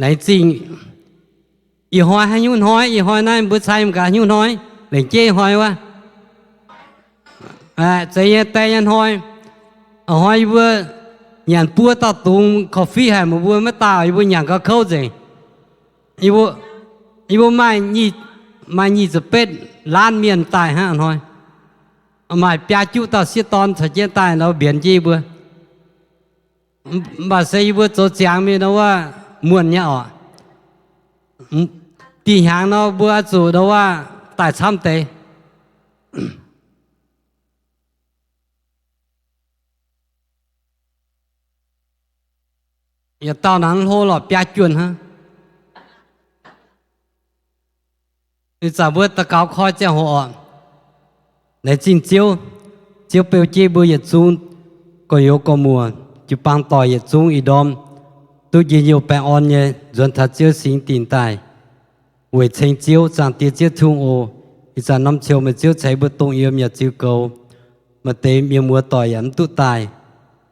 Laengz zingh. Ih hnoi haaix nyungc hnoi? Ih hnoi naaiv mbuo cai m'nqaang haaix nyungc hnoi? Lengc jeiv ih hnoi wuov. Zeiz nyei, die nyei hnoi. Ih hnoi yie mbuo nyanc buo dauh dungz coffee haic, meih mbuo maiv daaih, yie mbuo nyanc gauh kouv nzengc. Yie mbuo maaih, maaih nyic ziepc betv laanh mienh daaih hnangv hnoi. Maaih biaa juqv dauh sieqv dorn caux jienv daaih nor mbienx jienv yie mbuo. Mv baac se yie mbuo zoux ziangx mingh nor wuov muonh nyei oc. Dih hnyangx nor mbuo oix zuqc nor wuov daaih camv deix. Yietc dauh nangc hlo lorqc biaa juonh hnangv. Ih zanc mbuo daux gaux koi ziangh hoc oc. Laengz zingh Ziouv. Ziouv beu jienv mbuo yietc zungv gorx-youz gorx-muoc, jiu-baang doic yietc zungv ih ndorm duqv njien-youh baengh orn nyei nzuonx taux Ziouv singx dingc daaih weic ceng Ziouv. Zaangc Diex Ziouv Tin-Hungh oc, ih zanc norm ziouc meih Ziouv ceix mbuo dongh yiem yaac ziux goux. Maaih deix mienh muoz doic yaac mv duqv daaih.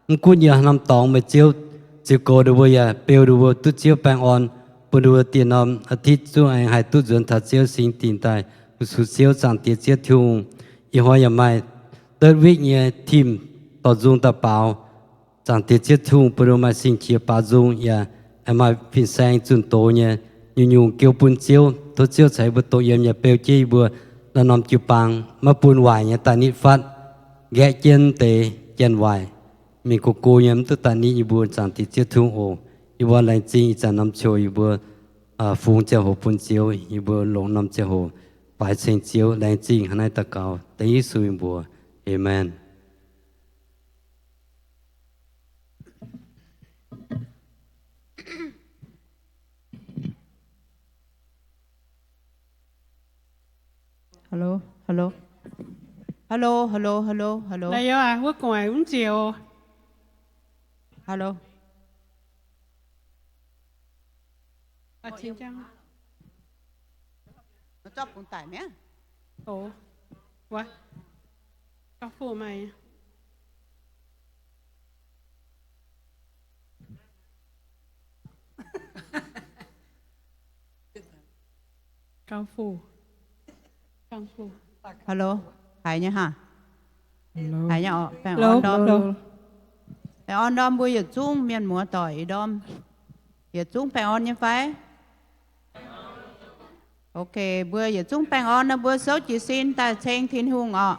Mv gunv yiem haaix norm dorngx meih Ziouv ziux goux ninh mbuo yaac beu ninh mbuo duqv Ziouv baengh orn, bun ninh mbuo dieh norm อาทิตย์ zungv aengx haih duqv nzuonx taux Ziouv singx dingc daaih fu-sux Ziouv. Zaangc Diex Ziouv Tin-Hungh, ih hnoi yaac maaih เติร์ดวิค nyei ทีม dorh nzung daaih baaux. Zaangc Diex Ziouv Tin-Hungh bun ninh maaih sing-qiex baaux nzung yaac aengx maaih fin-saeng zunh doz nyei nyungc-nyungc geu bun Ziouv. Tov Ziouv ceix mbuo dongh yiem yaac beu jienv yie mbuo naaiv norm jiu-baang, maiv bun waaic nyei daaih nitv fatv, nqaeqv jienv deix janx-waaic mingh go-go nyei mv duqv daaih nitv yie mbuo. Zaangc Diex Ziouv Tin-Hungh oc, yie mbuo laengz zingh ih zanc norm ziouc yie mbuo fungx ziangh hoc bun Ziouv, yie mbuo longc norm ziangh hoc baaix ceng Ziouv. Laengz zingh hnangv naaiv daux gaux dengv Yesu nyei mbuox. Aamen. Hello, hello. Hello, hello, hello, hello. La'youz aac, wuov gu'nguaaic mv nziex oc. Hello. Hello, haiz nyei haac? Haiz nyei oc. Baengh orn ndorm, baengh orn ndorm mbuo yietc zungv mienh muoz doic ih ndorm yietc zungv baengh orn nyei fai? Ok, mbuo yietc zungv baengh orn nor mbuo souv jiez sin daaih ceng Tin-Hungh oc.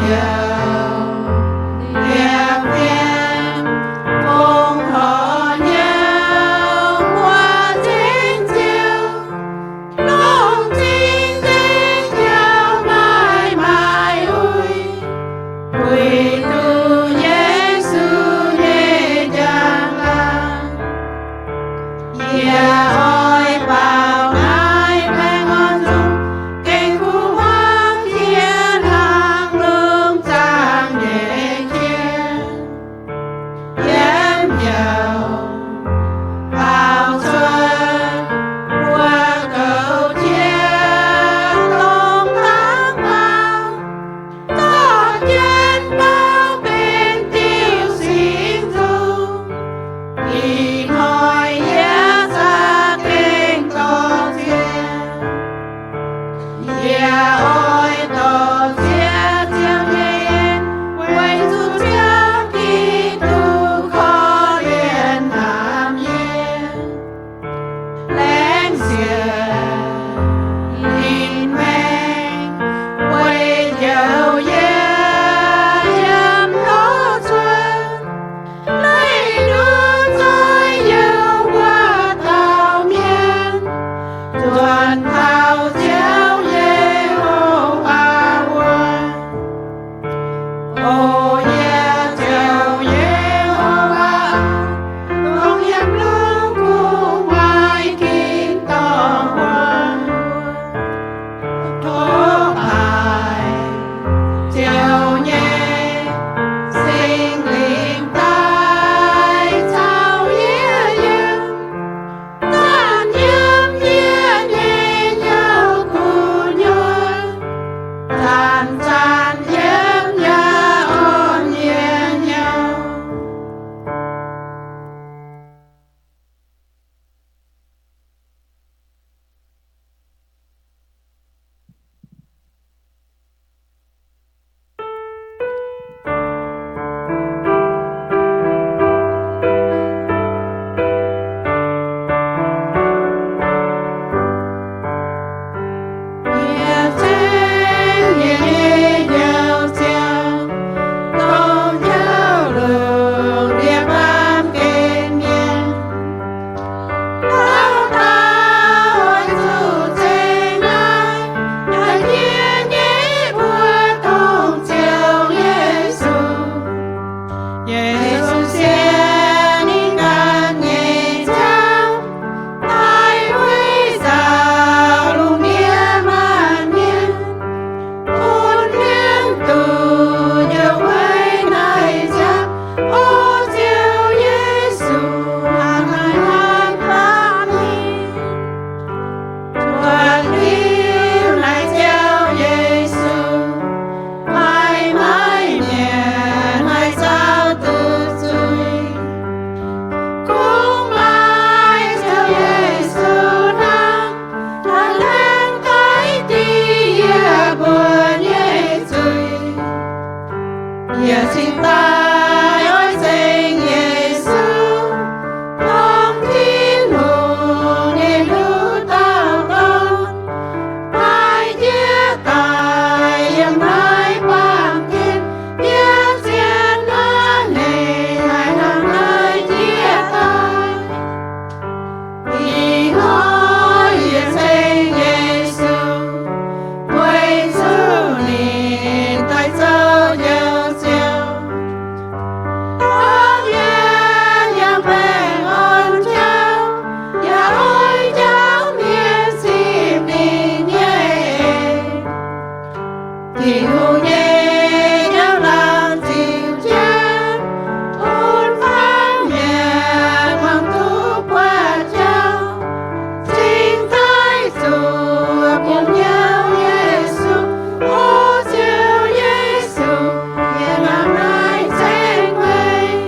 Ziouv, liepc mienh fongc horc nyei mbuo cingv Ziouv, longc cing-nzengc Ziouv maaih maaiz uix, uix duqv Yesu nyei njang-laangc. Yie oix baaux naaiv baengh orn nzung, gengh kuv hmuangv jiex hnangv lungh zaangc nyei qiex. Yiem hnyouv baaux cuotv mbuo goux jiex dongh hnangv maah, zorqv jienv bouv benx diuh singx nzung, ih hnoi yie za'gengh dorh ziex. Yie oix dorh ziex Ziouv nyei en, weic zuqc Ziouv Giduc korv-lienh naamh yie. Laengz ziex ninh maengx weic njoux yie yiem norm cuotv. Leih nduov nzoih youh wuov dauh mienh, nzuonx taux Ziouv Yehowa wuov. O yie Ziouv Yehowa, dongh yiem lungh kuv waaic ginv dorngx wuov. Tov baaix Ziouv nyei Singx Lingh daaih caux yie yiem, zanc yiem yie nyei hnyouv gu'nyuoz, zanc-zanc yiem yaac orn yie hnyouv. Yie ceng yie nyei Njoux Ziouv, dongh Ziouv longc liepc baamh gen mienh. Dauh dauh oix zuqc ceng naaiv haiz jiex nyei mbuo dongh Ziouv Yesu. Yesu sienx ninh ganh nyei Ziouv, daaih wuic nzauh lungh ndiev maanc mienh, bun mienh duqv njoux weic naaiv ziangh. O Ziouv Yesu, hnangv naaiv baamh mienh cuotv liuz naaiv Ziouv Yesu, maiv maaih mienh haih zauv duqv zuiz. Kungx maaih Ziouv Yesu hnangv, haih laengz daaih dingh yie mbuo nyei zuiz. Yie cingx daaih oix ceng Yesu, dongh Tin-Hungh nyei hlup dauh dorn, haiz jiex daaih yiem naaiv baamh gen, yiem zien naaiv hneiv haiz hnangv naaiv jiex daaih. Ih hnoi yie ceng Yesu, weic zuqc ninh daaih zoux Njoux Ziouv. Tov mienh yangh baengh orn jauv, yaac oix jauv mienh zipv ninh nyei. Tin-Hungh nyei njang-laangc ziux jienv bun mbuo mienh muangx duqv buatc jauv, cingx daaih zuqc bun Ziouv Yesu. O Ziouv Yesu, yie hnangv naaiv ceng meih.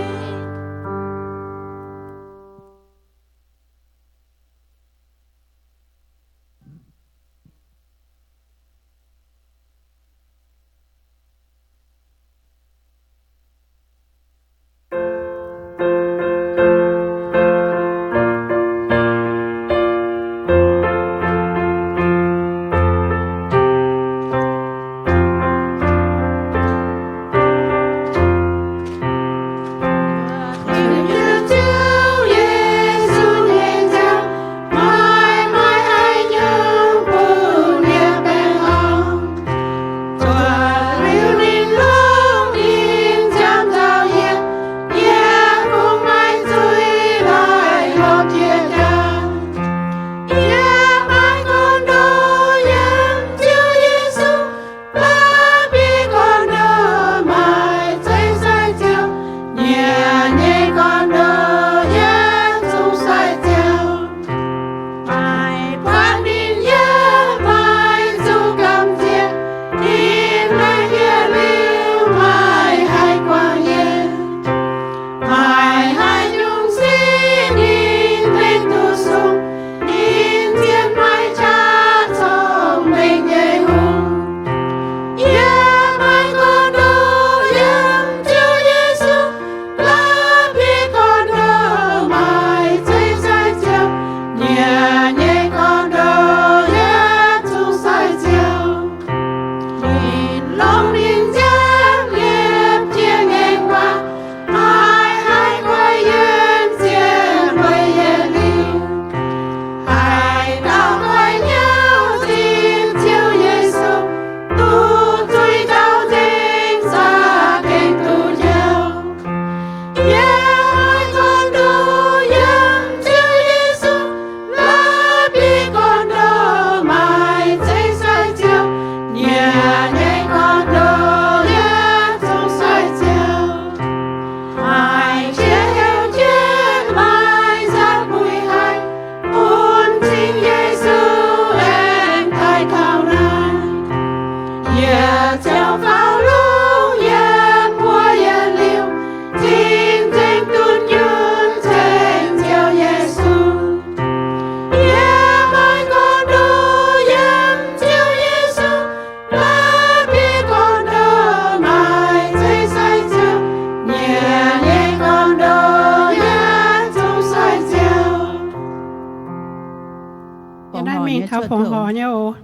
Taux fongc horc nyei oc.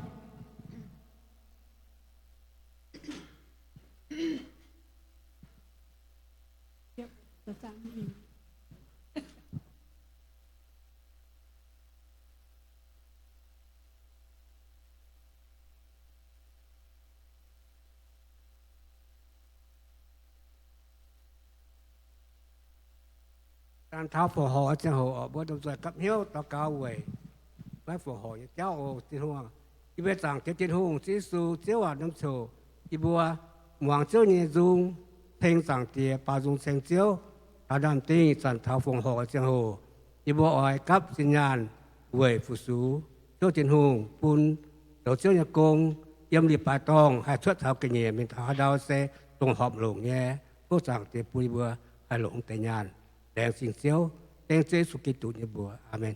Zanc taux fongc horc ziangh hoc, mbuo domh nzoih gapv hnyouv daux gaux weic maiv fongc horc nyei jauv oc. Tin-Hungh, yie mbuo zaangc Diex Tin-Hungh, Ziouv Yesu, Ziouv aac, norm coc yie mbuo muangx Ziouv nyei nzung, ceng Zaangc Diex, baaux nzung ceng Ziouv, taux naamh dingh zanc taux fongc horc ziangh hoc, yie mbuo oix gapv zinh nyaanh weic fu-sux Ziouv Tin-Hungh, bun zoux Ziouv nyei gong yiem leiz-baaix dorngh haih cuotv taux ga'nyiec mingh taux haaix ndau se dongh horpc longc nyei. Tov Zaangc Diex bun yie mbuo haih longc deix nyaanh. Laengz zingh Ziouv, dengv Ziouv Yesu Giduc nyei mbuox. Aamen.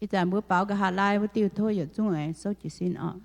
Ih zanc mbuo baaux nqa'haav laai wuov diuh tov yietc zungv aengx souv jiez sin oc.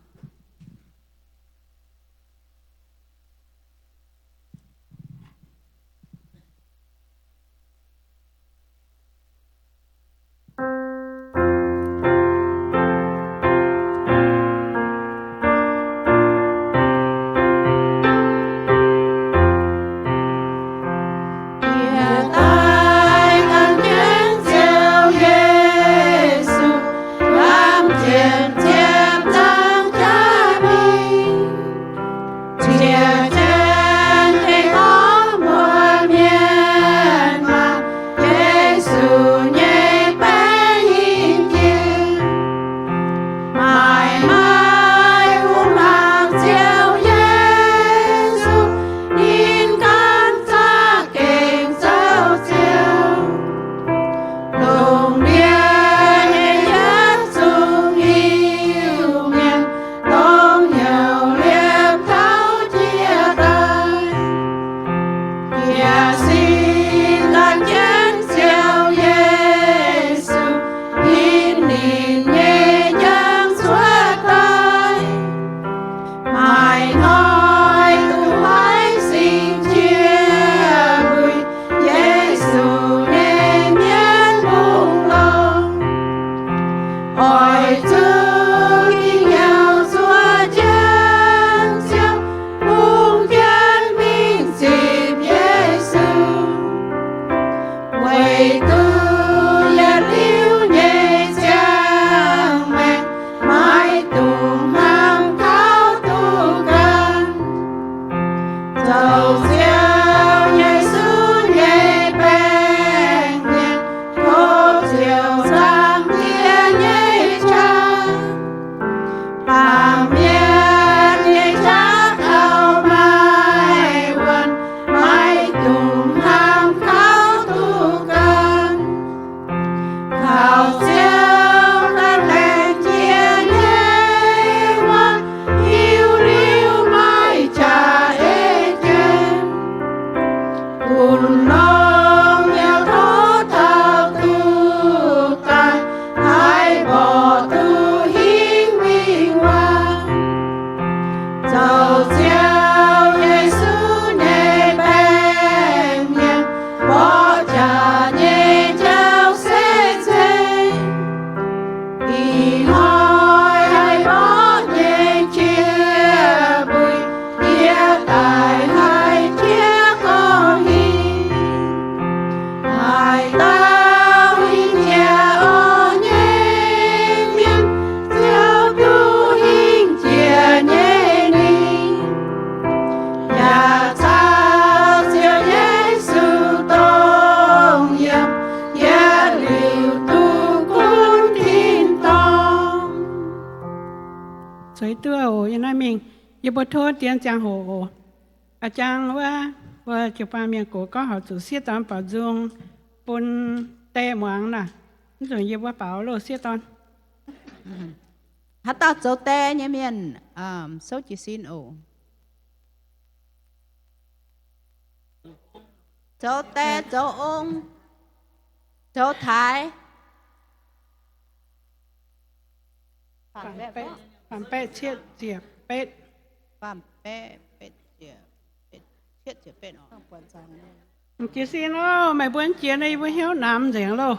Zueiz duqv oc, yie naaiv mingh, yie mbuo tov dien ziangh hoc oc. A'jang wuov, mbuo jiu-baang mienh gox gorngv horpc zuqc sieqv dorn baaux nzung bun die muangx naaic, mv nzunc yie mbuo baaux loh sieqv dorn. Haaix dauh zoux die nyei mienh, souv jiez sin oc. Zoux die, zoux ong, zoux taaix. Faam baeqv cietv ziepc betv. Faam baeqv betv ziepc, betv, cietv ziepc betv oc. Jiez sin oc, meih mbuo jiex naaiv yie mbuo hnyouv namx nzengc loh.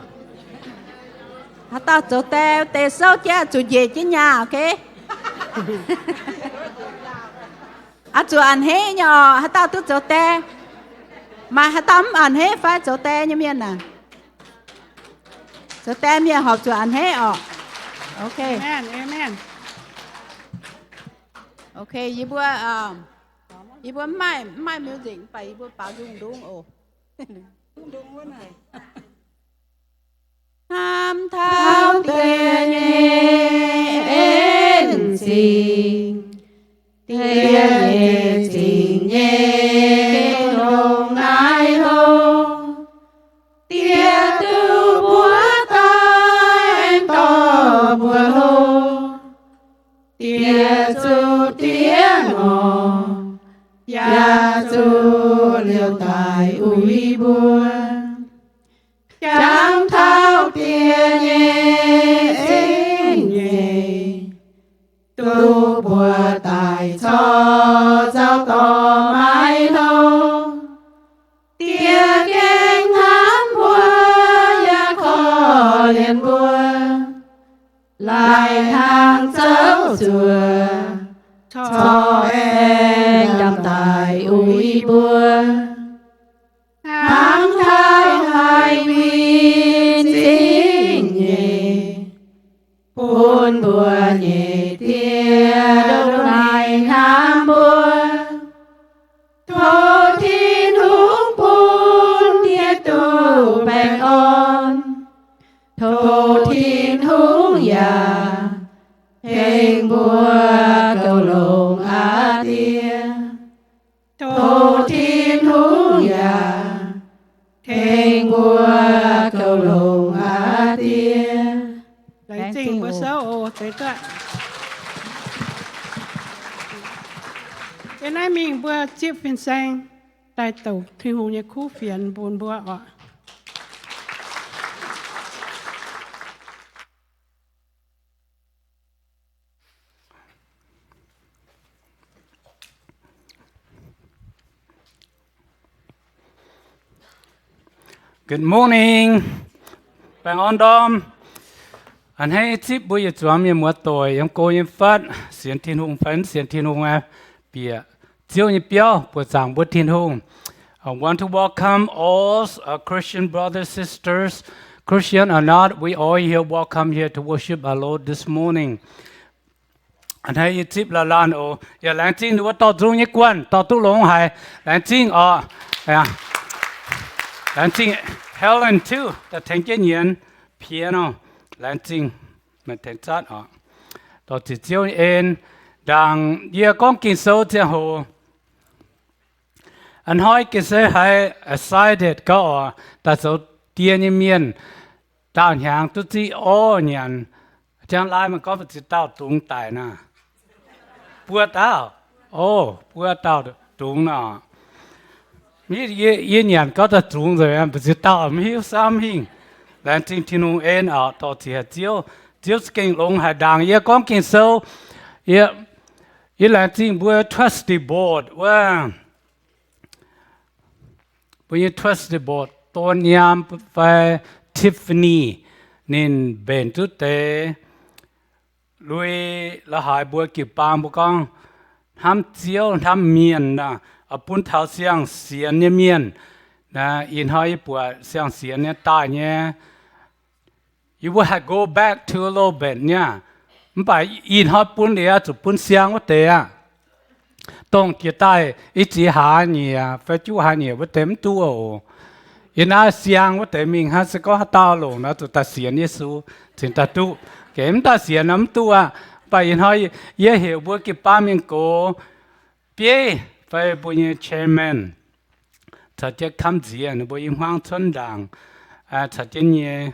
Haaix dauh zoux die, deix souv jienv zuqc njiec jienv nyaah, ok? Oix zuqc a'hneiv nyei oc. Haaix dauh duqv zoux die? Maaih haaix dauh mv a'hneiv fai zoux die nyei mienh aac? Zoux die mienh horpc zuqc a'hneiv oc. Ok. Amen, amen. Ok, yie mbuo, yie mbuo mv maaih, mv maaih music, mv baac yie mbuo baaux nzung ndungv oc. Hnamv taux Die nyei en-zingh, Die nyei zingh nyei longx naaiv hlo. Die duqv mbuo daaih aengx dorh mbuo hlo. Die zuqc diev ngorc, yaac zuqc liouh daic uix mbuo. Jangx taux Die nyei zuov, corc aengx ndamc daaih uix mbuo. Hnangv taux haiz win zingh nyeic, bun mbuo nyei Die ndongc naaiv hnamv mbuo. Tov Tin-Hungh bun yie duqv baengh orn. Tov Tin-Hungh yaac tengx mbuo goux longx, aa Die. Tov Tin-Hungh yaac tengx mbuo goux longx, aa Die. Laengz zingh mbuo souv oc, deix duqv. Yiem naaiv mingh mbuo zipv fin-saeng daaih douc Tin-Hungh nyei kuv fienx bun mbuo oc. Good morning. Baengh orn ndorm. A'hneiv zipv mbuo yietc zuangx mienh muoz-doic yiem go nyei fatv, sienx Tin-Hungh fai mv sienx Tin-Hungh aqv, bieqc Ziouv nyei biauv buoqc zaangc mbuo Tin-Hungh. I want to welcome all, uh, Christian brothers, sisters, Christian or not, we all here welcome here to worship our Lord this morning. A'hneiv yie zipv laanh laanh oc. Yaac laengz zingh ninh mbuo dorh nzung nyei guanh dorh duqv longx haic. Laengz zingh oc. Laengz zingh Helen too, daaih tengx jienv nyienz piano. Laengz zingh meih tengx zatv oc. Dorh ziqc Ziouv nyei en. Ndaangc yie gorngv Ging-Sou ziangh hoc, a'hnoi ga'sie haiz excited gauh oc, daaih zoux die nyei mienh, daauh hnyangx duqv zipv orv nyanc. Jangx lai maiv gorngv mbu'ziex dauh dungx daic naaic. Buo dauh. O, buo dauh dungx nor. Yie, yie nyanc gorngv daaih dungx nzengc, mbu'ziex dauh maiv hiuv samv hingh. Laengz zingh Tin-Hungh en oc, dorh ziqc haic Ziouv. Ziouv za'gengh longx haic. Ndaangc yie gorngv Ging-Sou, yie, yie laengz zingh mbuo trustee board wuov. Mbuo nyei trustee board, Dorn Nyaam fai Tiffany, ninh mbenc duqv deix lui la'haaix mbuo jiu-baang mbuo gorngv hnamv Ziouv hnamv mienh, bun taux siang-sienx nyei mienh. Ih hnoi yie buatc siang-sienx nyei daaih nyei, you would have go back to a little bit nyei. Mv baac ih hnoi bun liuz zuqc bun siang wuov deix aqv. Dongh jiex daaih i ziex hlaax nyieqc fai juqv hlaax nyieqc wuov deix mv duqv oc. Yiem naaiv siang wuov deix mingh hnangv, se gorngv haaix dauh longc nor zuqc daaih sienx Yesu cingx daaih duqv. Gengh mv daaih sienx nor mv duqv aqv. Mv baac ih hnoi yie heuc mbuo jiu-baang mienh gox bieiv fai mbuo nyei chairman caux jienv kamv nziex ninh mbuo i hmuangv cuotv ndaangc, caux jienv nyei,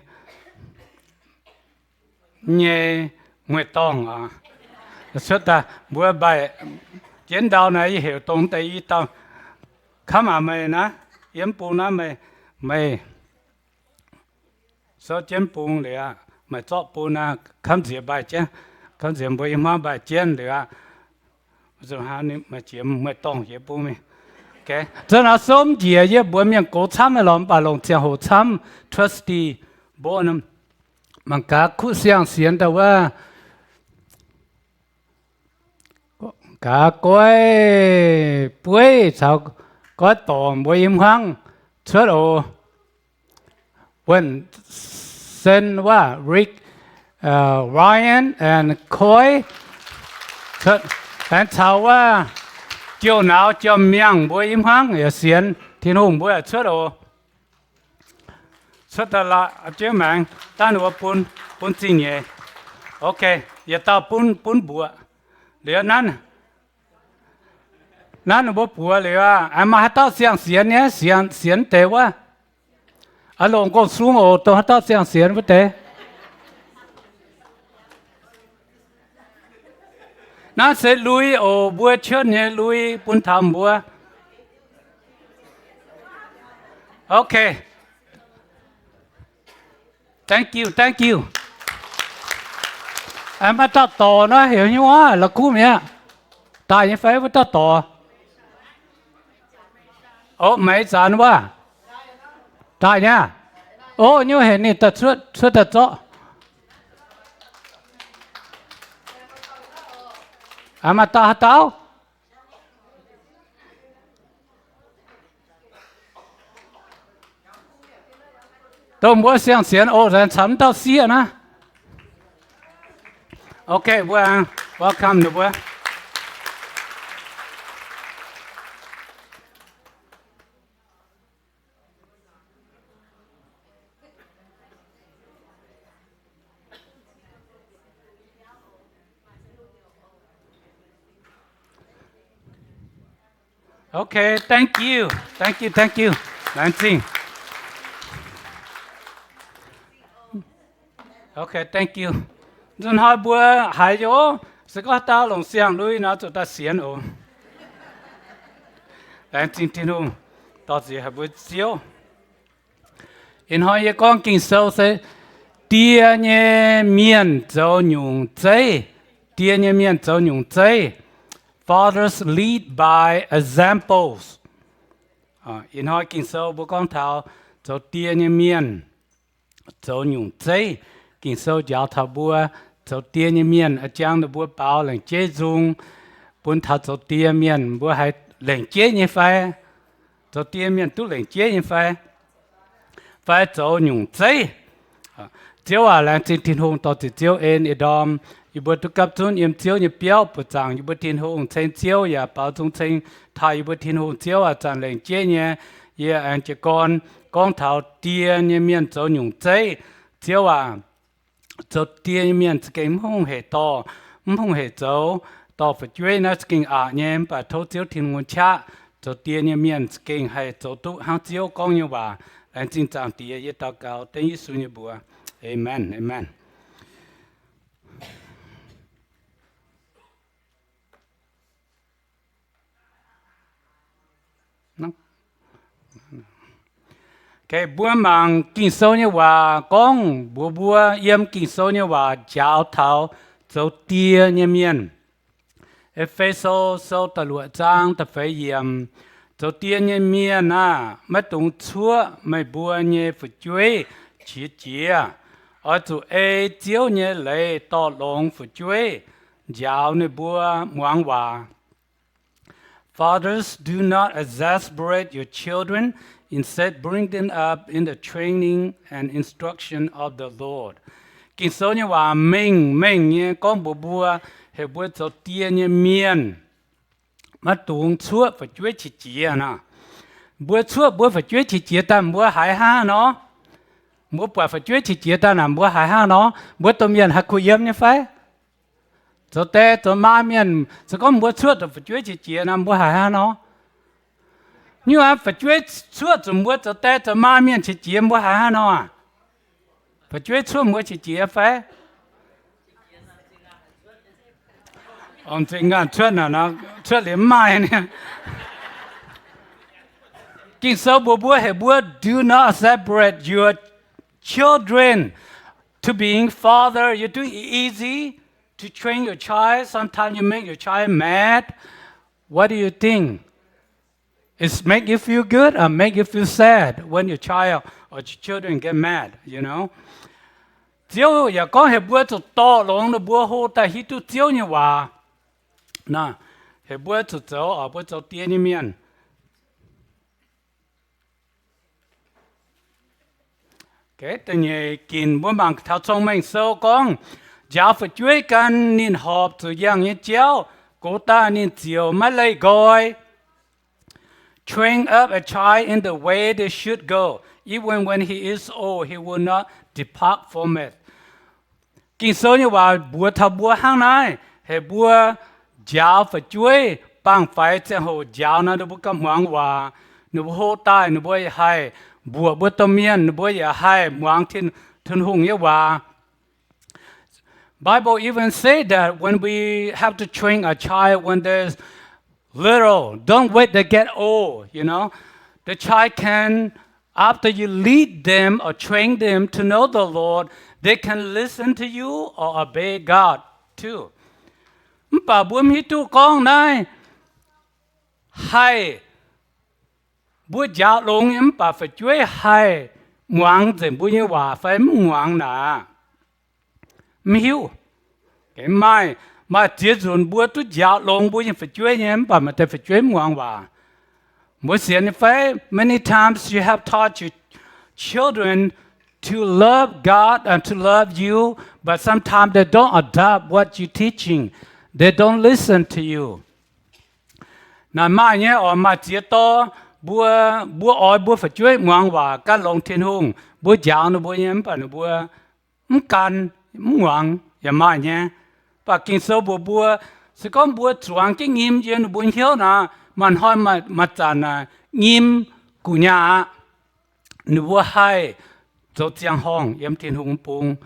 nyei mueiz-dorngh oc. Cuotv daaih mbuo mbaih jienv ndau naaiv, yie heuc dongh deix i dauh kamv aac meih naaiv, yiem bung naaiv meih, meih souv jienv bung liuz aqv, meih zorqv bung naaiv kamv nziex mbaih jienv, kamv nziex mbuo i hmuangv mbaih jienv liuz aqv. Meih jiex mueiz-dorngh jiex bung mingh. Zunv nor souv njiec yie mbuox mienh gox camv nyei lorqc, mv baac longc ziangh hoc camv, trustee mbuo mangc gaax kuv siang-sienx daaih wuov, gaax goiv bueiv caux goiv dorngc mbuo i hmuangv cuotv oc. Wuonh Sen wuov, Rick, Ryan and Coy cuotv, aengx caux wuov jouh nauz jomc miangh mbuo i hmuangv yaac sienx Tin-Hungh mbuo yaac cuotv oc. Cuotv daaih la'jienv maengx, dangh ninh mbuo bun, bun zingh nyeic. Ok, yietc dauh bun, bun mbuoqc liuz nanv. Nanv ninh mbuo buoz liuz aqv, aengx maaih haaix dauh siang-sienx nyei, sienx, sienx deix wuov. Aa, longc gong-sung oc, dongh haaix dauh siang-sienx wuov deix. Naaiv se lui oc, mbuo church nyei lui bun taux mbuo. Ok. Thank you, thank you. Aengx maaih dauh dorc nor, heuc nyei wuov, la'kuqv mi'aqv. Daaih nyei fai wuov dauh dorc? Ov, meix zanc wuov. Daaih nyei aqv. Ov, nyei heuc ninh daaih cuotv, cuotv daaih zorqv. Maaih dauh haaix dauh? Dongh mbuo siang-sienx oc, laengz caux m'dauh sieqv naaiv. Okay, mbuo welcome ninh mbuo. Okay, thank you, thank you, thank you. Laengz zingh. Okay, thank you. Nzunc hnoi mbuo haiz yoc, se gorngv dauh longc siang-lui nor zuqc daaih sienx oc. Laengz zingh Tin-Hungh, dorh ziex haic mbuo Ziouv. Ih hnoi yie gorngv Ging-Sou se die nyei mienh zoux nyungc zeiv. Die nyei mienh zoux nyungc zeiv. Fathers lead by examples. Ih hnoi Ging-Sou mbuo gorngv taux zoux die nyei mienh zoux nyungc zeiv. Ging-Sou njaaux taux mbuo zoux die nyei mienh, a'jangx ninh mbuo baaux lengc jeiv nzung bun taux zoux die mienh, mbuo haiz lengc jeiv nyei fai? Zoux die mienh duqv lengc jeiv nyei fai? Fai zoux nyungc zeiv? Ziouv aac, laengz zingh Tin-Hungh dorh ziqc Ziouv en ih ndorm yie mbuo duqv gapv zunv yiem Ziouv nyei biauv buoqc zaangc yie mbuo Tin-Hungh, ceng Ziouv yaac baaux nzung ceng taaih yie mbuo Tin-Hungh. Ziouv aac, zanc lengc jeiv nyei yie aengx jiez gorn gorngv taux die nyei mienh zoux nyungc zeiv. Ziouv aac, zoux die nyei mienh za'gengh mv hungh hec dorh, mv hungh hec zoux, dorh fu'jueiv naaiv za'gengh aqc nyei. Mv baac tov Ziouv Tin-Hungh qaqv zoux die nyei mienh za'gengh haih zoux duqv hnangv Ziouv gorngv nyei waac. Laengz zingh Zaangc Diex, yie daux gaux dengv Yesu nyei mbuox. Aamen, aamen. Mbuo mangc Ging-Sou nyei waac gorngv mbuox mbuo yiem Ging-Sou nyei waac njaaux taux zoux die nyei mienh. E^fe^so Sou da'luoqc zaang da'feix yiemc, zoux die nyei mienh aah! Maiv dungx cuoqv meih mbuo nyei fu'jueiv qiex jiez. Oix zuqc ei Ziouv nyei leiz dorh longx fu'jueiv, njaaux ninh mbuo muangx waac. Fathers, do not exasperate your children, instead bring them up in the training and instruction of the Lord. Ging-Sou nyei waac mengh mengh nyei gorngv mbuox mbuo, heuc mbuo zoux die nyei mienh maiv dungx cuoqv fu'jueiv qiex jiez nor. Mbuo cuoqv mbuo fu'jueiv qiex jiez daaih mbuo haiz hnangv nor? Mbuo buatc fu'jueiv qiex jiez daaih naaic mbuo haiz hnangv nor? Mbuo domh mienh haih kuh yiem nyei fai? Zoux die zoux maa mienh, se gorngv mbuo cuoqv zuqc fu'jueiv qiex jiez nor, mbuo haiz hnangv nor? Nyungc aeqv, fu'jueiv cuoqv zuqc mbuo zoux die zoux maa mienh qiex jiez, mbuo haiz hnangv nor? Fu'jueiv cuoqv mbuo qiex jiez fai? Cuotv liuz mv maaih. Ging-Sou mbuox mbuo, heuc mbuo do not separate your children. To being father, you do it easy to train your child. Sometimes you make your child mad. What do you think? It make you feel good or make you feel sad when your child or your children get mad, you know? Ziouv yaac gorngv heuc mbuo zuqc dorh longx ninh mbuo hlo daaih hiuv duqv Ziouv nyei waac. Heuc mbuo zuqc zoux, mbuo zoux die nyei mienh. Da'nyeic ginc mbuo mangc taux Cong-Mengh Sou gorngv, njaaux fu'jueiv gan ninh horpc zuqc yangh nyei jauv, gox daaih ninh ziouc maiv leih nqoi. Train up a child in the way they should go. Even when he is old, he will not depart from it. Ging-Sou nyei waac mbuox taux mbuo hnangv naaiv, heuc mbuo njaaux fu'jueiv, baengh faix ziangh hoc njaaux nor, ninh mbuo gauh muangx waac. Ninh mbuo hlo daaih, ninh mbuo yaac haih mbuoqc mbuo domh mienh, ninh mbuo yaac haih muangx Tin-Hungh nyei waac. Bible even say that when we have to train a child when they're little, don't wait they get old, you know. The child can, after you lead them or train them to know the Lord, they can listen to you or obey God too. Mv baac mbuo mv hiuv duqv gorngv naaiv haih mbuo njaaux longx nyei, mv baac fu'jueiv haih muangx nzengc mbuo nyei waac fai mv muangx naaic. Mv hiuv. Maaih, Maaih ziex nzunc mbuo duqv njaaux longx mbuo nyei fu'jueiv nyei, mv baac maaih deix fu'jueiv mv muangx waac. Mbuo sienx nyei fai? Many times you have taught your children to love God and to love you, but sometimes they don't adopt what you're teaching. They don't listen to you. Naaic maaih nyei oc, maaih ziex dorv mbuo, mbuo oix mbuo fu'jueiv muangx waac, gan longx Tin-Hungh, mbuo njaaux ninh mbuo nyei, mv baac ninh mbuo mv gan, mv muangx yaac maaih nyei. Mv baac Ging-Sou mbuox mbuo, se gorngv mbuo zuangx jienv nyim yiem ninh mbuo hnyouv naaic, maaih hnoi maaih zanc naaic nyim gu'nyaah aqv. Ninh mbuo haih zoux ziangh horngh yiem Tin-Hungh bung.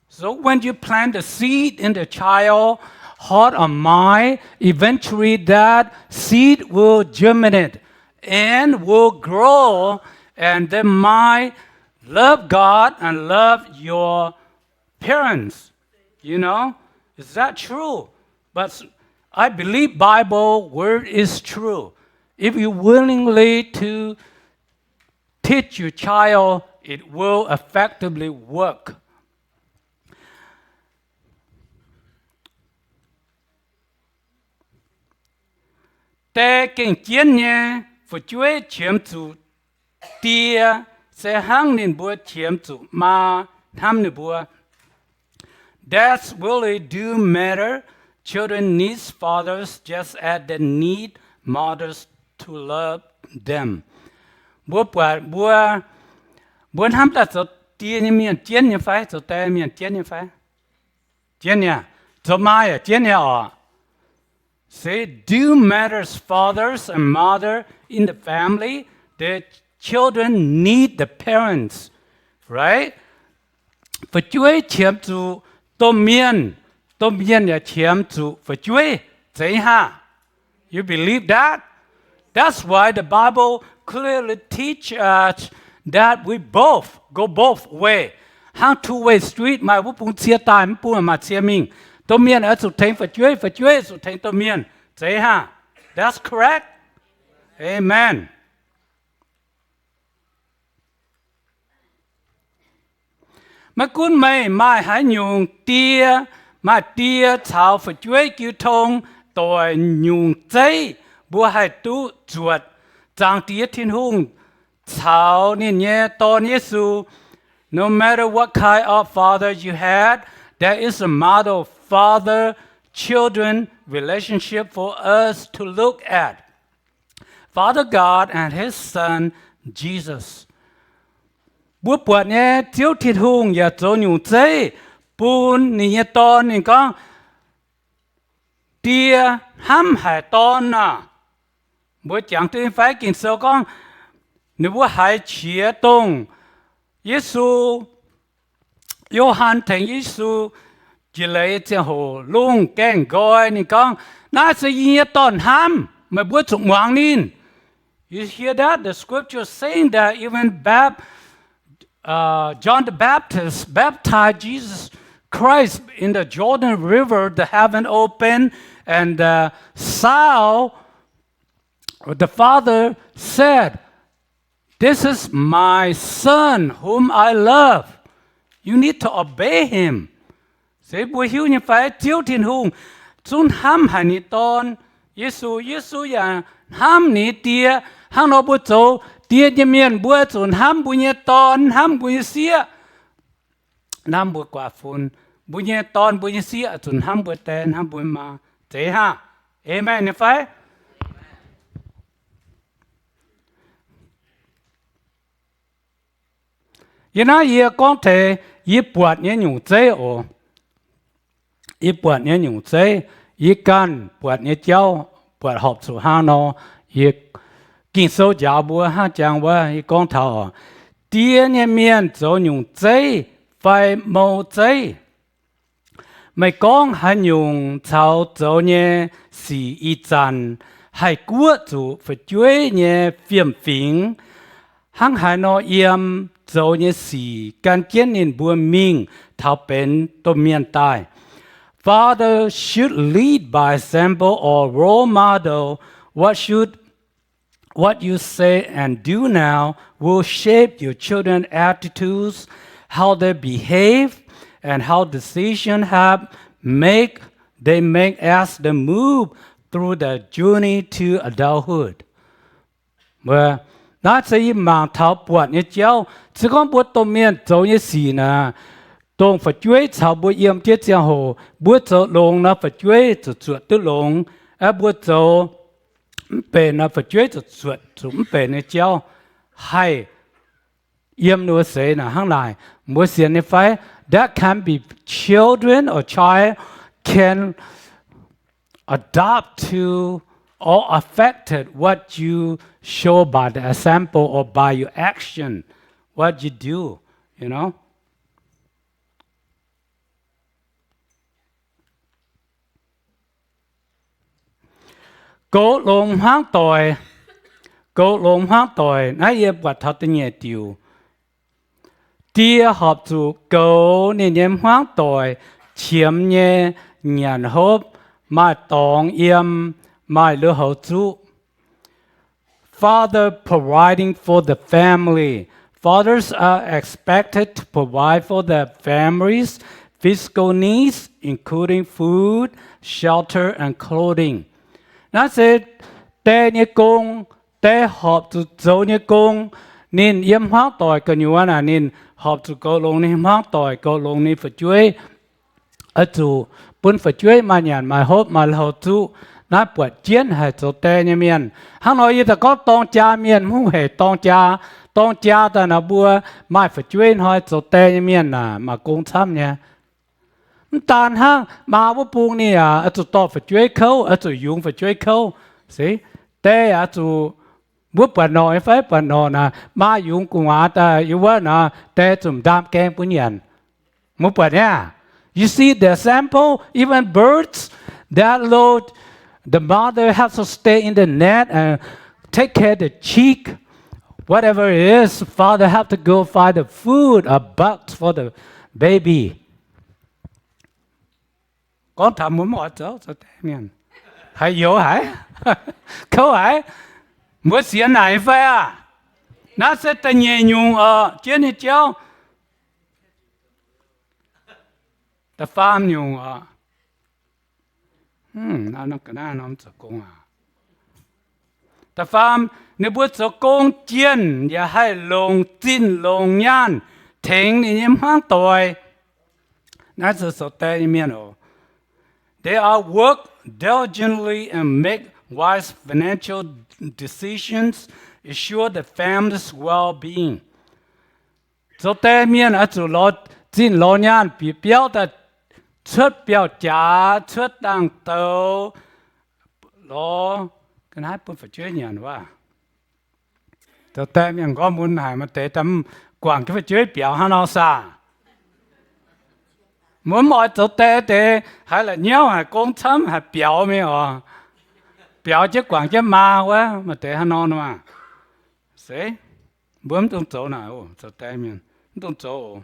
So when you plant the seed in the child heart or mind, eventually that seed will germinate and will grow, and they might love God and love your parents. You know, is that true? But I believe Bible word is true. If you willingly to teach your child, it will effectively work. Die gengh jienv nyei fu'jueiv qiemx zuqc die, se hnangv ninh mbuo qiemx zuqc maa hnamv ninh mbuo. Dads really do matter. Children need fathers just as they need mothers to love them. Mbuo buatc mbuo, mbuo hnamv daaih zoux die nyei mienh jienv nyei fai? Zoux die mienh jienv nyei fai? Jienv nyei. Zoux maa yaac jienv nyei oc. Say, do matters, fathers and mother in the family, the children need the parents, right? Fu'jueiv qiemx zuqc domh mienh, domh mienh yaac qiemx zuqc fu'jueiv. Zeiz haav? You believe that? That's why the Bible clearly teach us that we both go both way. Hnangv two-way street, maaih wuov bung cie daaih, mv bung maaih cie mingh. Domh mienh oix zuqc tengx fu'jueiv, fu'jueiv zuqc tengx domh mienh. Zeiz haav? That's correct. Amen. Maiv gunv meih maaih haaix nyungc die, maaih die caux fu'jueiv jiu tong doic nyungc zeiv, mbuo haih duqv zuotc Zaangc Diex Tin-Hungh caux ninh nyei Dorn Yesu. No matter what kind of father you had, there is a model father-children relationship for us to look at. Father God and his Son, Jesus. Mbuo buatc nyei Ziouv Tin-Hungh yaac zoux nyungc zeiv bun ninh nyei Dorn. Ninh gorngv, Die hnamv haic Dorn nor. Mbuo jangx duqv nyei fai? Ging-Sou gorngv, ninh mbuo haiz qiex dongh Yesu, Yo^han tengx Yesu jiex leiz ziangh hoc lungh gaengh nqoi, ninh gorngv, Naaiv se yie nyei Dorn-hnamv, meih mbuo zuqc muangx ninh. You hear that? The scripture saying that even Bap-, uh, John the Baptist baptized Jesus Christ in the Jordan River, the heaven opened, and the sound, the Father said, This is my Son whom I love. You need to obey him. Se mbuo hiuv nyei fai? Ziouv Tin-Hungh zungv hnamv haic ninh Dorn, Yesu. Yesu yaac hnamv ninh Die. Hnangv nor mbuo zoux die nyei mienh, mbuo zuqc hnamv mbuo nyei dorn, hnamv mbuo nyei sieqv, hnamv mbuo guaax fun. Mbuo nyei dorn, mbuo nyei sieqv zuqc hnamv mbuo die, hnamv mbuo maa. Zeiz haav? Amen nyei fai? Yie naaiv yie gorngv deix yie buatc nyei nyungc zeiv oc. Yie buatc nyei nyungc zeiv, yie ganh buatc nyei jauv, buatc horpc zuqc hnangv nor. Yie, Ging-Sou njaaux mbuo hnangv jangx wuov, yie gorngv taux oc, die nyei mienh zoux nyungc zeiv fai mou zeiv. Meih gorngv haaix nyungc caux zoux nyei sic ih zanc haih guoqv zuqc fu'jueiv nyei fiem-fingx, hnangv haaix nor yiem zoux nyei sic gan jienv ninh mbuo mingh taux benx domh mienh daaih. Father should lead by example or role model. What should, what you say and do now will shape your children's attitudes, how they behave, and how decisions have make they make as they move through the journey to adulthood. Mbuo, naaiv se yie mangc taux buatc nyei jauv. Se gorngv mbuo domh mienh zoux nyei sic naaic, dongh fu'jueiv caux mbuo yiem jienv ziangh hoc, mbuo zoux longx nor, fu'jueiv zuqc zuotc duqv longx. Aa, mbuo zoux mv benx nor, fu'jueiv zuqc zuotc zuqc mv benx nyei jauv haih yiem ninh mbuo seix naaic hnangv naaic. Mbuo sienx nyei fai? That can be children or child can adapt to or affected what you show by the example or by your action, what you do, you know. Goux longx hmuangv doic. Goux longx hmuangv doic naaiv yie buatc taux da'nyeic diuc. Die horpc zuqc goux ninh nyei hmuangv doic qiemx nyei nyanc hopv, maaih dorngx yiem, maaih lui-houx zuqv. Father providing for the family. Fathers are expected to provide for their families' physical needs, including food, shelter, and clothing. Naaiv se die nyei gong. Die horpc zuqc zoux nyei gong. Ninh yiem hmuangv doic gu'nyuoz naaic, ninh horpc zuqc goux longx ninh hmuangv doic, goux longx ninh fu'jueiv. Oix zuqc bun fu'jueiv maaih nyanc maaih hopv maaih lui-houx zuqv. Naaiv buatc jienv haic zoux die nyei mienh. Hnangv nor yie daaih gorngv dorng jaa mienh mv hungh hec dorng jaa. Dorng jaa daaih nor mbuo maaih fu'jueiv hnoi zoux die nyei mienh naaic maaih gong camv nyei. Mv daan hnangv, maa wuov bung ninh yaac oix zuqc dorh fu'jueiv kouv, oix zuqc yungz fu'jueiv kouv. Se, die yaac oix zuqc, mbuo buatc norqc nyei fai? Buatc norqc naaic, maa yungz gu'nguaaz daaih yiem wuov nor, die zuqc m'ndaam gaeng bun nyanc. Mbuo buatc niaa? You see the example, even birds, that little, the mother has to stay in the nest and take care the chick, whatever it is, father have to go find the food or bugs for the baby. Gorngv taux mbuo mv oix zoux, zoux die mienh, haiz youx haic, kouv haic. Mbuo sienx naaic fai aah? Naaiv se da'nyeic nyungc oc, jienv nyei jauv. Da'faam nyungc oc. Da'faam, ninh mbuo zoux gong jienh yaac haih longc zinh longc nyaanh tengx ninh nyei hmuangv doic. Naaiv se zoux die nyei mienh oc. They are work diligently and make wise financial decisions, ensure the family's well-being. Zoux die mienh oix zuqc lorz zinh lorz nyaanh bieqc biauv daaih cuotv biauv-jaax, cuotv dangh douz, lorz ga'naaiv bun fu'jueiv nyanc wuov. Zoux die mienh gorngv mun haic, maaih deix daaih guangc jienv fu'jueiv biaux hnangv nor saah? Mbuo mv oix zoux die deix, haiz la'nyauv haic, gong camv haic, biaux mingh oc. Biaux jienv guangc jienv maa wuov, maaih deix hnangv nor nor. Se, mbuo mv dungx zoux naaic oc, zoux die mienh mv dungx zoux oc.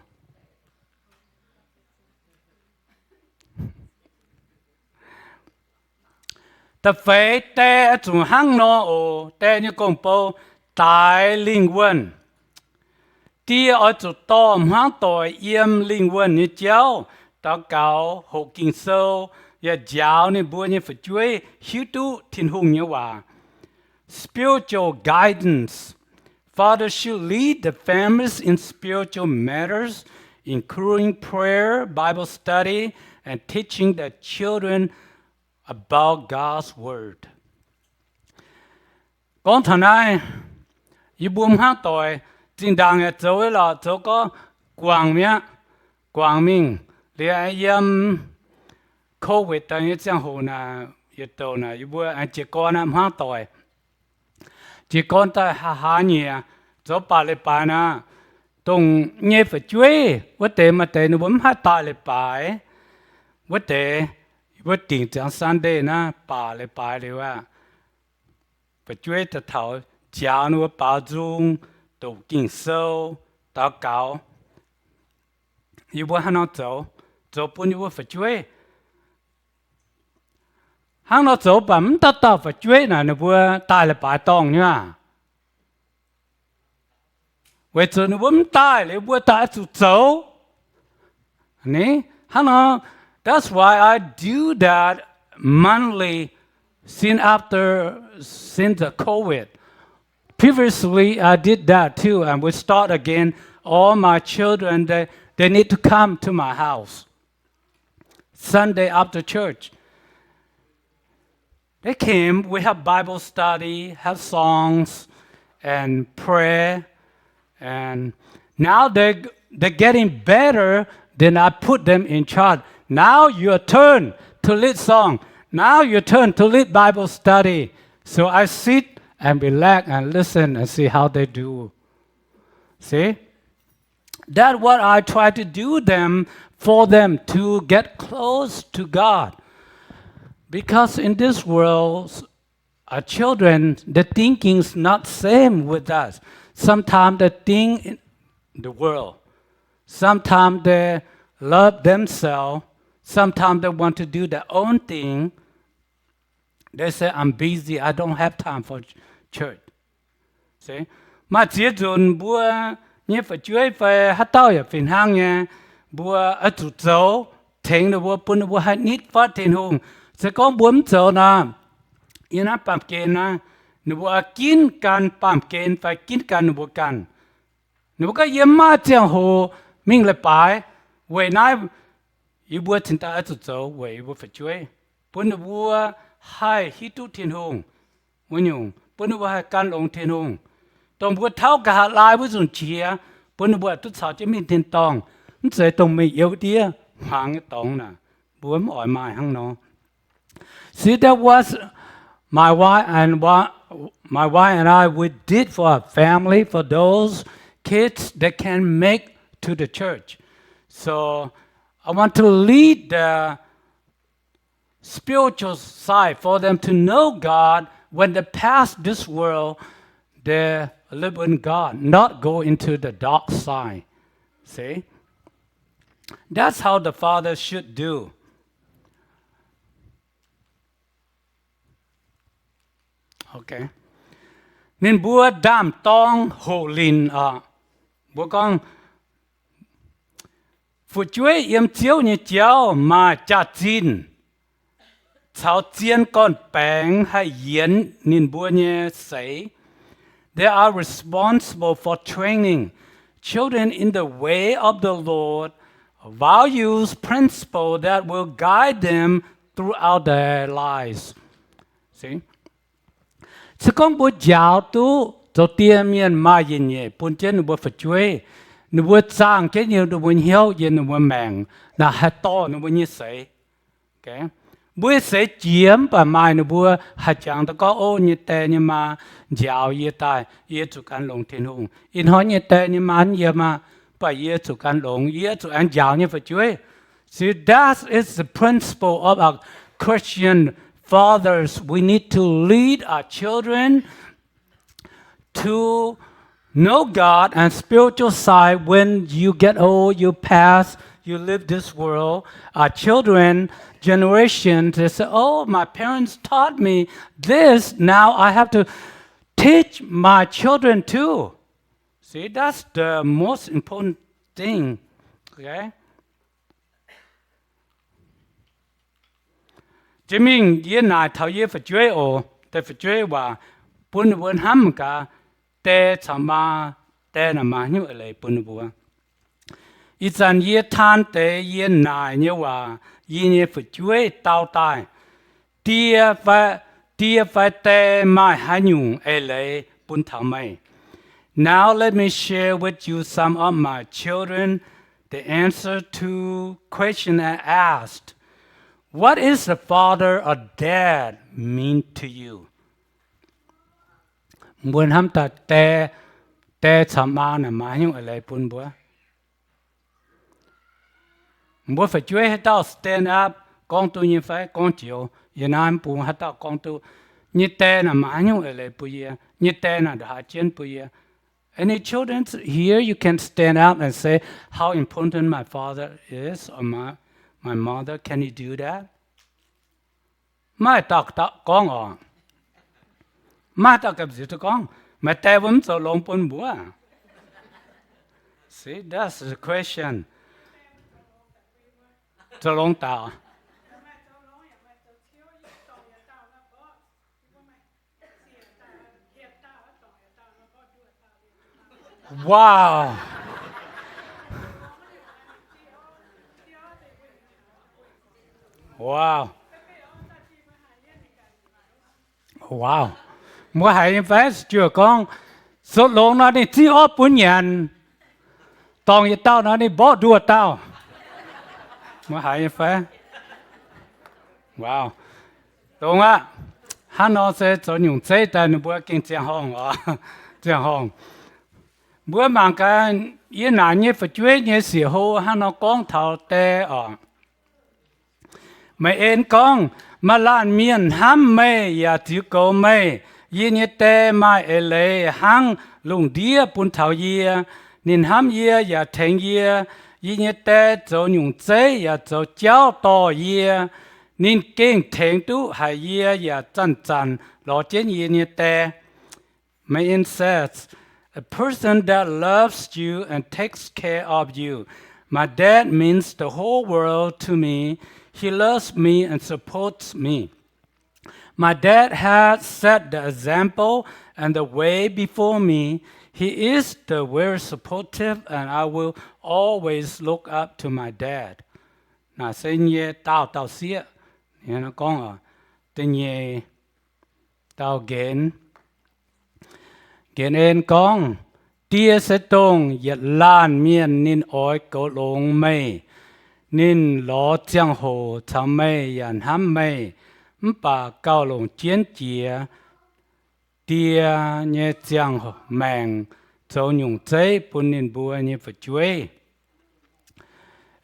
Da'feix die oix zuqc hnangv nor oc. Die nyei gong-bou, daix lingh wuonh. Die oix zuqc dorh hmuangv doic yiem lingh wuonh nyei jauv daux gaux, hoqc Ging-Sou, yaac njaaux ninh mbuo nyei fu'jueiv hiuv duqv Tin-Hungh nyei waac. Spiritual guidance. Fathers should lead the families in spiritual matters, including prayer, Bible study, and teaching the children about God's word. Gorngv taux naaiv, yie mbuo hmuangv doic zinh ndaangc yaac zoux wuov lorqc, zoux gorngv guangc mi'aqv, guangc mingh. Liuz yiem covid daaih nyei ziangh hoc naaic, yietc douc naaic yie mbuo aengx jiez gorn aqv, hmuangv doic. Jiez gorn daaih hlaax hlaax nyieqc, zoux baac leiz-baaix naaic, dongh nyei fu'jueiv wuov deix maaih deix ninh mbuo mv haih daaih leiz-baaix. Wuov deix yie mbuo dingc ziangx Sunday naaiv baac leiz-baaix liuz aqv, fu'jueiv daaih taux njaaux ninh mbuo baaux nzung, doqc Ging-Sou, daux gaux. Yie mbuo hnangv nor zoux, zoux bun yie mbuo fu'jueiv. Hnangv nor zoux baac mv dauh dauh fu'jueiv naaic ninh mbuo daaih leiz-baaix dorngh nyei aav. Weic zuqc ninh mbuo mv daaih liuz mbuo daaih oix zuqc zoux. Ni, hnangv nor That's why I do that monthly since after, since the COVID. Previously, I did that too, and we start again. All my children, they, they need to come to my house Sunday after church. They came, we have Bible study, have songs, and pray. And now they, they're getting better, then I put them in charge. Now your turn to lead song. Now your turn to lead Bible study. So I sit and relax and listen and see how they do. See? That's what I try to do them, for them to get close to God. Because in this world, our children, the thinking is not same with us. Sometimes they think in the world. Sometimes they love themselves. Sometimes they want to do their own thing. They say, I'm busy, I don't have time for church. See? Maaih ziex nzunc mbuo nyei fu'jueiv fai haaix dauh yaac fih hnangv nyei, mbuo oix zuqc zoux tengx ninh mbuo, bun ninh mbuo haih nitv fatv Tin-Hungh. Se gorngv mbuo mv zoux nor, yiem naaiv baamh gen naaiv, ninh mbuo ginv gan baamh gen fai ginv gan ninh mbuo ganh. Ninh mbuo gorngv, yie mv maaih ziangh hoc mingh leiz-baaix. Weic naaiv, yie mbuo cingx daaih oix zuqc zoux weic yie mbuo fu'jueiv, bun ninh mbuo haih hiuv duqv Tin-Hungh wuov nyungc, bun ninh mbuo haih gan longx Tin-Hungh. Dongh mbuo tauv nqa'haav laai wuov nzunc qiex, bun ninh mbuo duqv caux jienv mingh tin-dorngh, mv zeiz dongh meih youz ndiev hmuangx nyei dorngx naaic, mbuo mv oix maaih hnangv nor. See, that was my wife and wha-, my wife and I, we did for our family, for those kids that can make to the church. So I want to lead the spiritual side for them to know God when they pass this world, they live in God, not go into the dark side. See? That's how the father should do. Okay. Ninh mbuo ndaam-dorng hoqc linc oc. Mbuo gorngv, fu'jueiv yiem Ziouv nyei jauv maaih jaax-zinh caux zien gorn-baengx haih yienx ninh mbuo nyei seix. They are responsible for training children in the way of the Lord, values, principle that will guide them throughout their lives. See? Se gorngv mbuo njaaux duqv zoux die mienh maaih yietc nyeic bun jienv ninh mbuo fu'jueiv, ninh mbuo zaangh jienv yiem ninh mbuo hnyouv, yiem ninh mbuo maengc, naaic haih dorh ninh mbuo nyei seix. Mbuo nyei seix jiex mv baac maaih ninh mbuo haih jangx daaih gorngv, o, nyei die nyei maa njaaux yie daaih, yie zuqc gan longx Tin-Hungh. Ih hnoi nyei die nyei maa yiem aqv, mv baac yie zuqc gan longx, yie zuqc aengx njaaux nyei fu'jueiv. See, that is the principle of our Christian fathers. We need to lead our children to know God and spiritual side. When you get old, you pass, you leave this world. Our children, generation, they say, oh, my parents taught me this. Now I have to teach my children too. See, that's the most important thing. Okay? Jiex mingh yie naaic taux yie fu'jueiv oc. Deix fu'jueiv waac bun ninh mbuo hnamv gaax, die caux maa, die naaic maa hnyouv eix leiz bun ninh mbuo. Ih zanc yie taan deix yie naaic nyei waac, yie nyei fu'jueiv dau daaih, die fai, die fai die maaih haaix nyungc eix leiz bun taux meih. Now let me share with you some of my children the answer to question I asked. What is the father or dad mean to you? Mbuo hnamv daaih die, die caux maa naaic maaih haaix nyungc eix leiz bun mbuo. Mbuo fu'jueiv haaix dauh stand up gorngv duqv nyei fai? Gorngv joux. Yie naaiv mv bung haaix dauh gorngv duqv. Nyei die naaic maaih haaix nyungc eix leiz bun yie? Nyei die naaic ndongc haaix jienv bun yie? Any children here, you can stand up and say how important my father is or my, my mother. Can you do that? Maiv dauh gorngv oc. Maiv dauh gamh nziex duqv gorngv, maaih die mbuo mv zoux longx bun mbuo. See, that's the question. zoux longx daaih. Wow. Wow. Wow. Mbuo haiz nyei fai? Juoh gorngv, zoux longx nor ninh zipv orv bun nyanc, dorngc yietc dauh nor ninh mborqv nduoh dauh. Mbuo haiz nyei fai? Wow. Dongh aqv. Hnangv nor se zoux nyungc zeiv daaih ninh mbuo gengh ziangh horngh oc. Ziangh horngh. Mbuo mangc gaax yie naaic nyei fu'jueiv nyei sieqv-hlo hnangv nor gorngv taux die oc. Meih en gorngv, maaih laanh mienh hnamv meih yaac ziux goux meih. Yie nyei die maaih eix leiz hnangv lungh ndiev bun taux yie. Ninh hnamv yie yaac tengx yie. Yie nyei die zoux nyungc zeiv yaac zoux jauv dorh yie. Ninh gengh tengx duqv haic yie yaac zanc-zanc lorz jienv yie nyei die. Meih en says, a person that loves you and takes care of you. My dad means the whole world to me. He loves me and supports me. My dad has set the example and the way before me. He is the very supportive, and I will always look up to my dad. Naaiv se nyei daauh dauh sieqv, gorngv da'nyeic dauh nqenx. Nqenx en gorngv, Die se dongh yietc laanh mienh ninh oix goux longx meih. Ninh lorz ziangh hoc caux meih yaac hnamv meih, mv baac gauh longc jienv jiex die nyei ziangh maengc zoux nyungc zeiv bun ninh mbuo nyei fu'jueiv.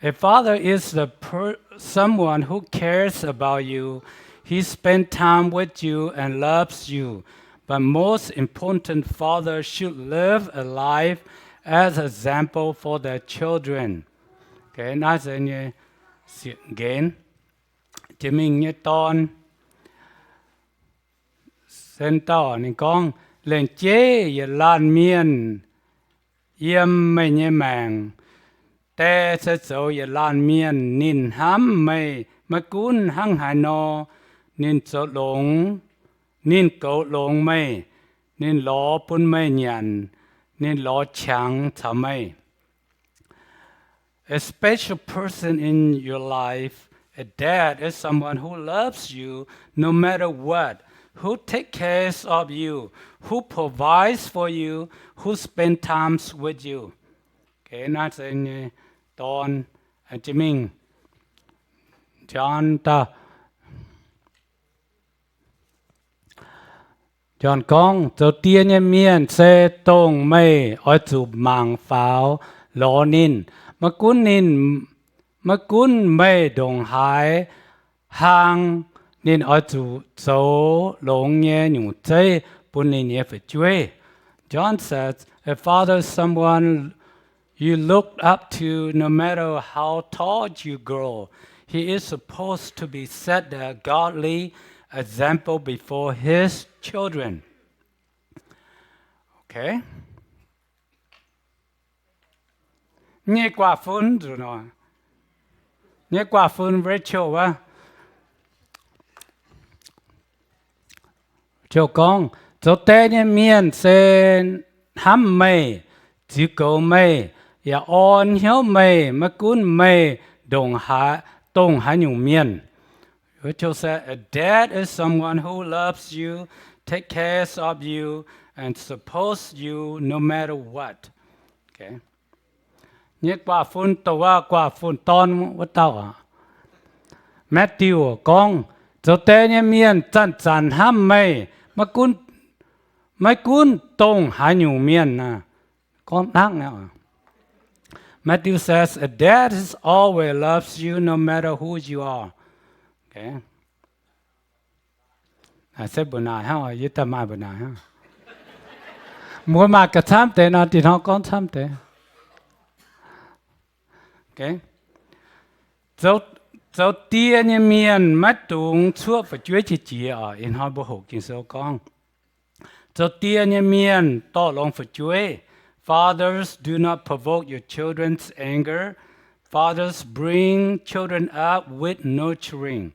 A father is the per- someone who cares about you. He spends time with you and loves you. But most important, father should live a life as example for their children. Okay, naaiv se nyei sieqv nqenx. Jiex mingh nyei dorn. Sen dauh ninh gorngv, lengc jeiv yietc laanh mienh yiem meih nyei maengc. Die se zoux yietc laanh mienh, ninh hnamv meih maiv gunv hnangv haaix nor, ninh zoux longx, ninh goux longx meih, ninh lorz bun meih nyanc, ninh lorz qangx caux meih. A special person in your life, a dad, is someone who loves you no matter what, who take cares of you, who provides for you, who spend times with you. Okay, naaiv se nyei dorn, jiex mingh John dauh. John gorngv, zoux die nyei mienh se dongh meih oix zuqc mangc faaux lorz ninh. Maiv gunv ninh, maiv gunv meih ndongc haaix hlang, ninh oix zuqc zoux longx nyei nyungc zeiv bun ninh nyei fu'jueiv. John says, a father is someone you look up to no matter how tall you grow. He is supposed to be set a godly example before his children. Okay. Nyei guaav fun nzunc nor, nyei guaav fun Rachel wuov. Rachel gorngv, zoux die nyei mienh se hnamv meih, ziux goux meih, yaac orn hnyouv meih, maiv gunv meih ndongc haaix, dongh haaix nyungc mienh. Rachel said, a dad is someone who loves you, take cares of you, and supports you no matter what. Okay. Nyei guaav fun, douc waac guaav fun dorn wuov dauh aqv. Matthew gorngv, zoux die nyei mienh zanc-zanc hnamv meih, maiv gunv, maiv gunv dongh haaix nyungc mienh aqv. Gorngv nangv aqv. Matthew says, a dad is always loves you no matter who you are. Okay. Se mbuo naaic hnangv, yie daaih maaih mbuo naaic hnangv. Mbuo maaih ga'camv deix nor, dinh hnoi gorngv camv deix. Zoux die nyei mienh maiv dungx cuoqv fu'jueiv qiex jiez oc. Ih hnoi mbuo hoqc Ging-Sou gorngv, zoux die nyei mienh dorh longx fu'jueiv. Fathers, do not provoke your children's anger. Fathers bring children up with nurturing.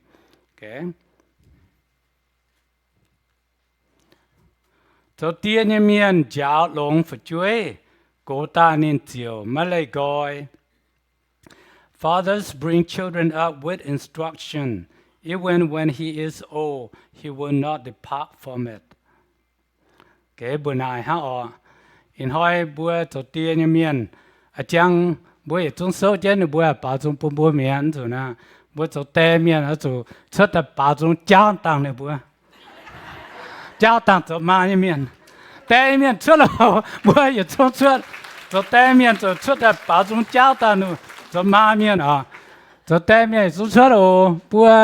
Okay. Zoux die nyei mienh njaaux longx fu'jueiv, gox daaih ninh ziouc maiv leih nqoi. Fathers bring children up with instruction. Even when he is old, he will not depart from it. Geh mbuo naaic hnangv oc. Ih hnoi mbuo zoux die nyei mienh, a'jang mbuo yietc zungv souv jienv ninh mbuo baaux nzung bun mbuo mi'aqv. Zuqc naaic, mbuo zoux die mienh oix zuqc cuotv daaih baaux nzung jaauv dangh ninh mbuo. Jaauv dangh zoux maa nyei mienh. Die nyei mienh cuotv loh, mbuo yietc zungv cuotv. Zoux die mienh zuqc cuotv daaih baaux nzung jaauv dangh ninh zoux maa mienh oc. Zoux die mienh yietc zungv cuotv oc. Mbuo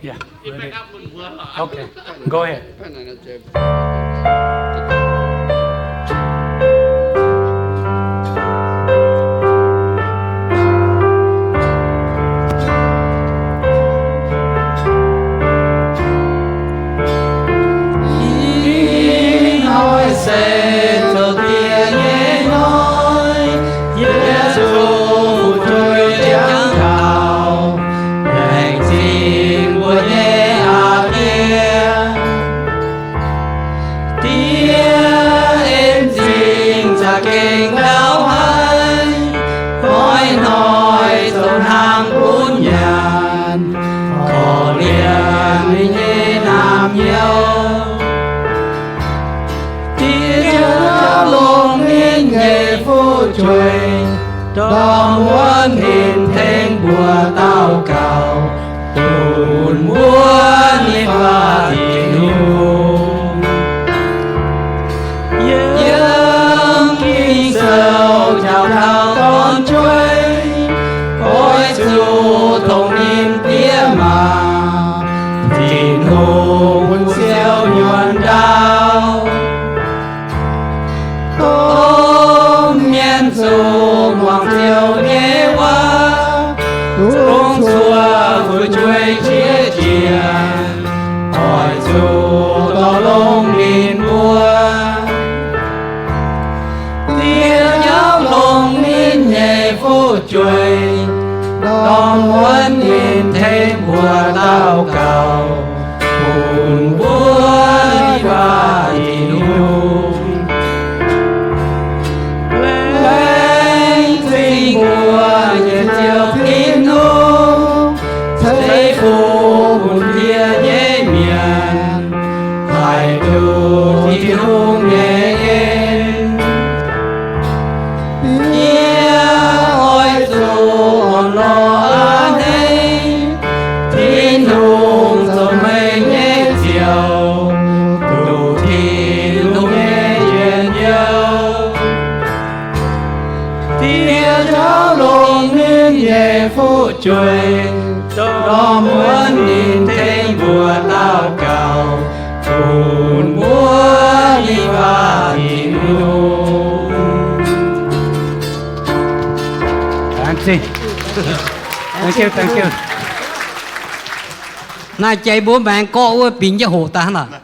Yeah, ready. Okay, go ahead. Ih hnoi se zoux die nyei hnoi, Yesu fu'jueiv jangx taux, laengz zingh mbuo nyei aa Die. Die en zingh za'gengh ndau haic, hnoi-hnoi zoux hnaangx bun nyanc, korv-lienh ninh nyei naamh nyouz. Die jauv longx ninh nyei fu'jueiv, dorh muonv ninh tengx mbuo daux gaux, bun mbuo nyei Faatv Tin-Hungh. Yiem Ging-Sou njaaux taux dorn-jueiv, oix zuqc dongh ninh bieqc maah, Tin-Hungh bun siou nyuonh ndaauv. Domh mienh zuqc muangx Ziouv nyei waac, zungv cuotv fu'jueiv qiex jiez, oix zuqc dorh longx ninh mbuo. Die jauv longx ninh nyei fu'jueiv, dorh muonv ninh tengx mbuo daux gaux, bun mbuo nyei Faatv Tin-Hungh. Laengz zingh mbuo nyei Ziouv Tin-Hungh, ceix fuqv bun die nyei mienh, haih duqv Tin-Hungh nyei en. Yie oix zuqc orn-lorqc a'hneiv, Tin-Hungh zoux meih nyei Ziouv, duqv Tin-Hungh nyei njien-youh. Die jauv longx ninh nyei fu'jueiv, dorh muonv ninh tengx mbuo daux gaux, bun mbuo nyei Faatv Tin-Hungh. Thank you, thank you. Naaiv jai mbuo maengx gorqv wuov binc jienv hoqc daaih hnangv naaic.